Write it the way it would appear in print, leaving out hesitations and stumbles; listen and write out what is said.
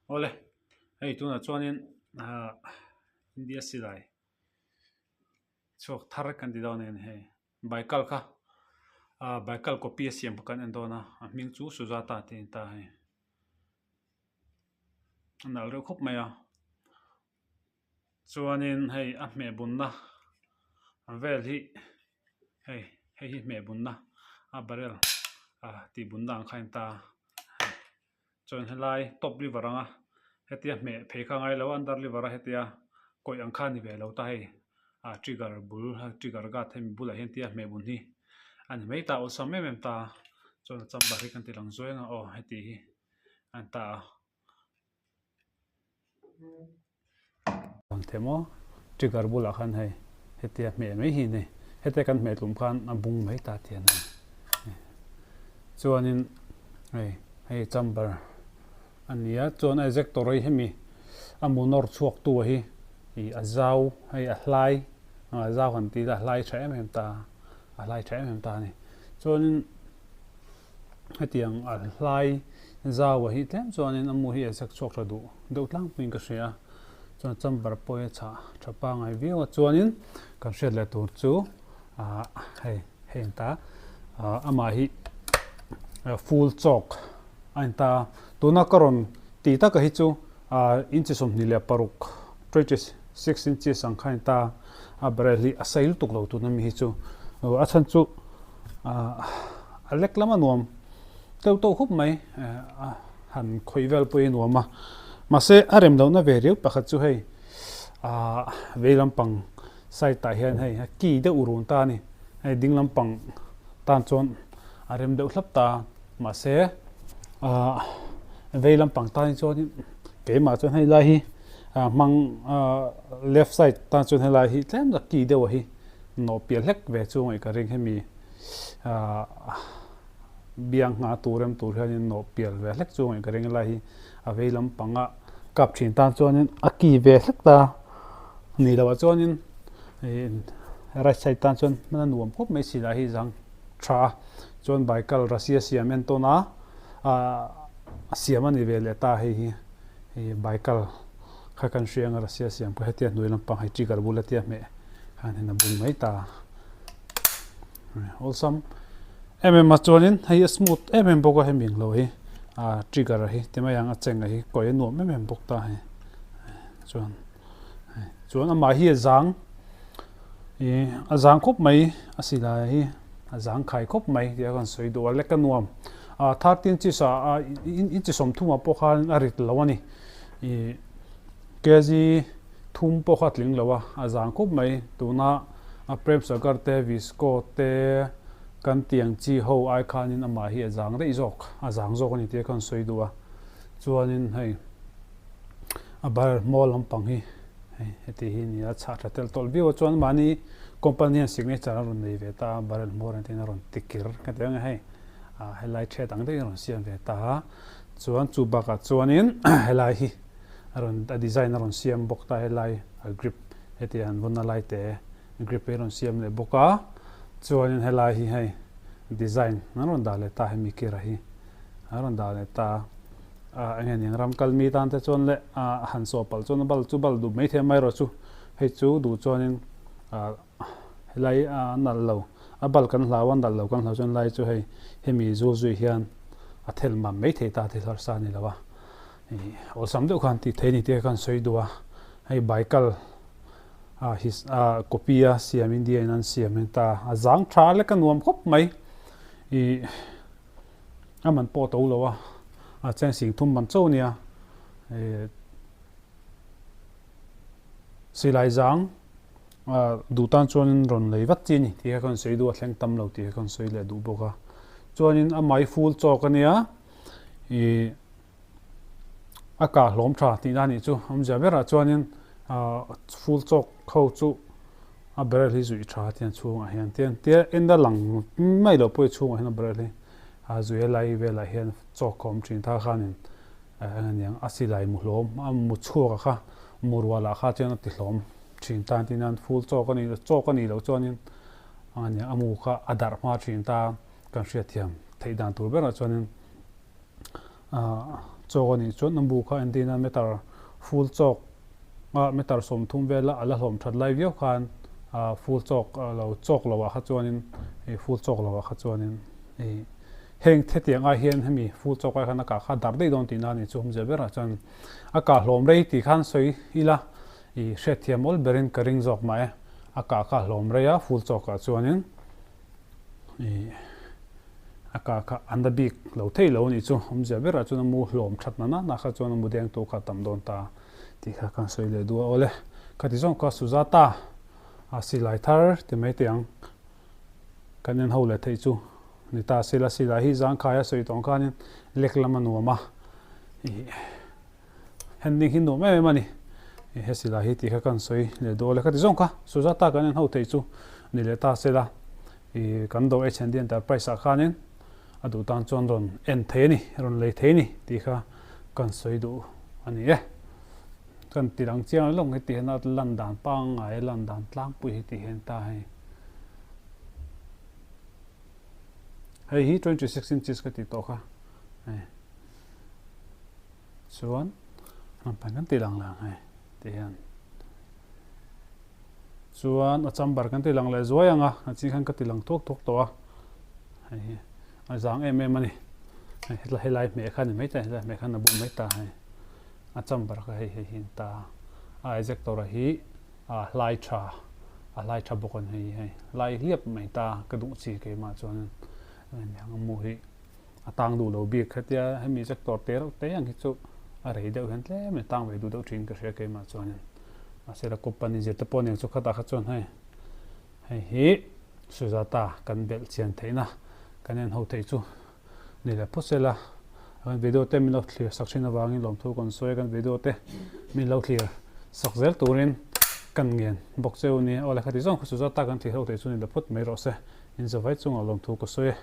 Awle hei tunah chuanin ahh India silai chhuak thar kan ti dawn eng hei baikal kha ahh baikal copy a siam kha kan en dawn a a hming chu Sujata tih a ni ta hei a nalh reuh khawp mai a chuanin hei a hmeh bunna vel hi hei hei hi hmeh bunna a barrel ah tih bunna ang kha a ni ta a. Chuan helai top liver anga hetia hmeh phei kha a ngai lo a under liver a hetia kawih ang kha a ni ve lo ta hei ah trigger bul trigger guard hemi bulah hian tia hmeh bun hi a ni mai ta a awlsam em em ta a chuan a chamber hi kan ti lang zuai ang a aw heti hi a ni ta a. Ang thei maw trigger bulah khan hei hetia hmeh mai hi ni hetia kan hmeh tlum khan a bung mai ta tih a ni chuanin hei hei chamber a ni a chuan a ejector hi hemi a mu nawr chhuak tu hi ih a zau hei a hlai a zau han tih ila a hlai tha em em ta a hlai tha em em ta a ni chuanin. Hetiang a hlai zau a hi tlem chuanin a mu hi a zak chhuak tha duh deuh tlangpuiin ka hria a, chuan chamber pawh hi a chhah tha pangai viau a chuanin kan hriat leh tur chu ah hei hei an ta ah amah hi full chalk a in ta a tuna ka rawn tih taka hi chu ah inchi 26 26 inches ang kha a in ta a barrel hi a sei lutuk lo tuna mi hi chu a chhan chu. A lek lam a nuam teuh teuh khawp mai a han khawih vel pawh hi a nuam a mahse a rem lohna ve riau pakhat chu hei ah vei lampang side ah hian hei a ki deuh run ta a ni hei ding lampang tan chuan a rem deuh hlap ta mahse ah vei lampang tan hi chuan keimah chuan hei lai hi ah hmang ah left side tan chuan helai hi tlem tak ki deuh a hi. Nawh piah hlek ve chu ngaih ka ring hemi ahh biang nghah tur em tur hianin nawh pial ve hlek chu ngaih ka ring lai hi a vei lampanga kap thin tan chuanin a ki ve hlek ta ni loh ah chuanin ih right side tan chuan hman a nuam khawp mai silai hi zang tha a chuan baikal Russia siam en tawn a ahh a siam a ni ve leh ta hei hi ih baikal kha kan hria anga Russia siam kha hetia hnuai lampang hei trigger bula tia hmeh khan hin a bung mai ta awlsam em em a chuanin hei a smooth em em bawk a hemi ang lo hi ah trigger hi ti mai ang a cheng a hi kawi a nuam em em bawk ta hei chuan chuan amah hi a zang ih a zang khawp mai a silai hi a zang khai khawp mai tih a kan sawi duh a lek a nuam ah 13 inches ah inchi 30 ah pawh khan a rit lo a ni ih kg thum pawh kha a tling lo a, a zang khawp mai. Tuna a Prem Sagar te, Visco te kan tiang chi ho ai khanin amah hi a zang daih zawk, a zang zawk a ni tih khan sawi duh a. Chuanin hei a bar hmaw lampang hi hei heti hi a ni a, chhah tha telh tawlh viau a. Chuan mahni company hian signature a rawn nei ve ta a, barrel hmawr ang tiin a rawn ti kir ka ti ang e hei, ah helai ṭhet ang deuhin a rawn siam ve ta a. Chuan chu bakah chuanin helai hi. a rawn a design a rawn siam bawk ta helai a grip heti an vawn na lai te grip hi a rawn siam leh bawk a chuanin helai hi hei design an rawn dah leh ta hemi kira hi an rawn dah leh ta a eng nge niang ram kal mi tan te chuan leh a han sawh palh chuan a bal chu bal duh maithei amaherawh chu hei chu duh chuanin ah helai a nalh lo a bal kan hlau a nalh lo kan hlau chuan lai chu hei hemi zul zui hian a thel mam maithei ta thil harsa a ni lo a. Awlsam deuh khan tih theih a ni tih khan sawi duh a, hei baikal ah hi ah copy a siam India in an siam a ni ta, a zang tha lek a nuam khawp mai ih a man pawh a to lo a, a cheng sing thum man chauh a nia ih silai zang ah duh tan chuan rawn lei vat chi a ni tih kha kan sawi duh a, thleng tam lo tih kha kan sawi leh duh bawk a, chuanin a mai ful chawk a nia ih. A kah hlawm tha tihna a nih chu awmzia berah chuanin ahh ful chawk ho chu a barrel hi zuih tha tiang chhungah hian tiang tia en a lang mai loh pawh hi chhungah hian a barrel hi a zuih a lai velah hian chawk a awm thin ta khanin eng a niang a silai mu hlawm a mu chhuak a kha mu rualah kha chuan a ti hlawm thin ta tin a ful chawk a nih chawk a nih loh chuanin eng a niang a mu kha a darh hma thin ta kan hriatthiam theih dan tur berah chuanin. chawk a nih chuan a mu kha entirna meter full chawk a meter 30 vela a la hlawm that lai viau khan ah full chawk lo chawk lo ah kha chuanin ih full chawk lo ah kha chuanin ih heng hetiang ai hian hemi full chawk ai khan a kah kha darh daih dawn tihna a ni chu awmzia berah chuan a kah hlawm rei tih khan sawi ila ih hriatthiam awl berin ka ring zawk mah e a kah kha hlawm rei a full chawk ah chuanin. Ih a kah kha an la bik lo thei lo a nih chu awmzia berah chuan a mu hlawm that na na kha chuan a mu deng tu kha a tam dawn ta tih kha kan sawi leh duh a awle khati zawng kha Sujata a silai thar ti mai teh ang kan en ho leh theih chu ni ta sila silai hi zangkhai a sawi tawng khanin lek lam a nuam a ih. Handling hi nuam em em a ni. He silai hi tih kha kan sawi leh duh a, lehkha ti zawng kha Sujata kan en ho thei chu ni leh ta sela ih kan do H&D Enterprise ah khanin a duh tan chuan rawn en thei a ni, rawn lei thei a ni tih kha kan sawi duh a ni e. Kan ti lang chiang lawng hi tih hian a lan dan pangngai a lan dan tlangpui hi tih hian ta hei. Hei hi 26 inches ka tih tawh kha hei. Chuan rampang kan tih lang lang hei ti hian chuan a chamber kan tih lang leh zuai ang a a ching khan ka ti lang thuak thuak tawh a hei hi a zang em em a ni hei hetlai helai hmeh kha ni mai ta helai hmeh khan a bum mai ta hei a chamber kha hei hei hi a ni ta a ejector a hi a hlai tha a hlai tha bawk a ni hei hei hlai hliap mai ta ka duh chi keimah chuan eng ang mu hi. A tang duh lo bik hetia hemi sector te reuh te ang hi chu a rei deuh hian tlem in a tang ve duh deuh thin ka hria keimah chuanin mahse la company zir te pawh nen chu khatah kha chuan hei hei hi Sujata kan belh chian theihna kan en ho theih chu ni leh phawt sela kan video te min lo thlir sak thin avangin lawmthu kan sawi a kan video te min lo thlir sak zel turin kan ngen bawk cheu nia aw le khati zawng kha Sujata kan thlir ho theih chu ni leh phawt mai rawh se in zavai chungah lawmthu ka sawi e.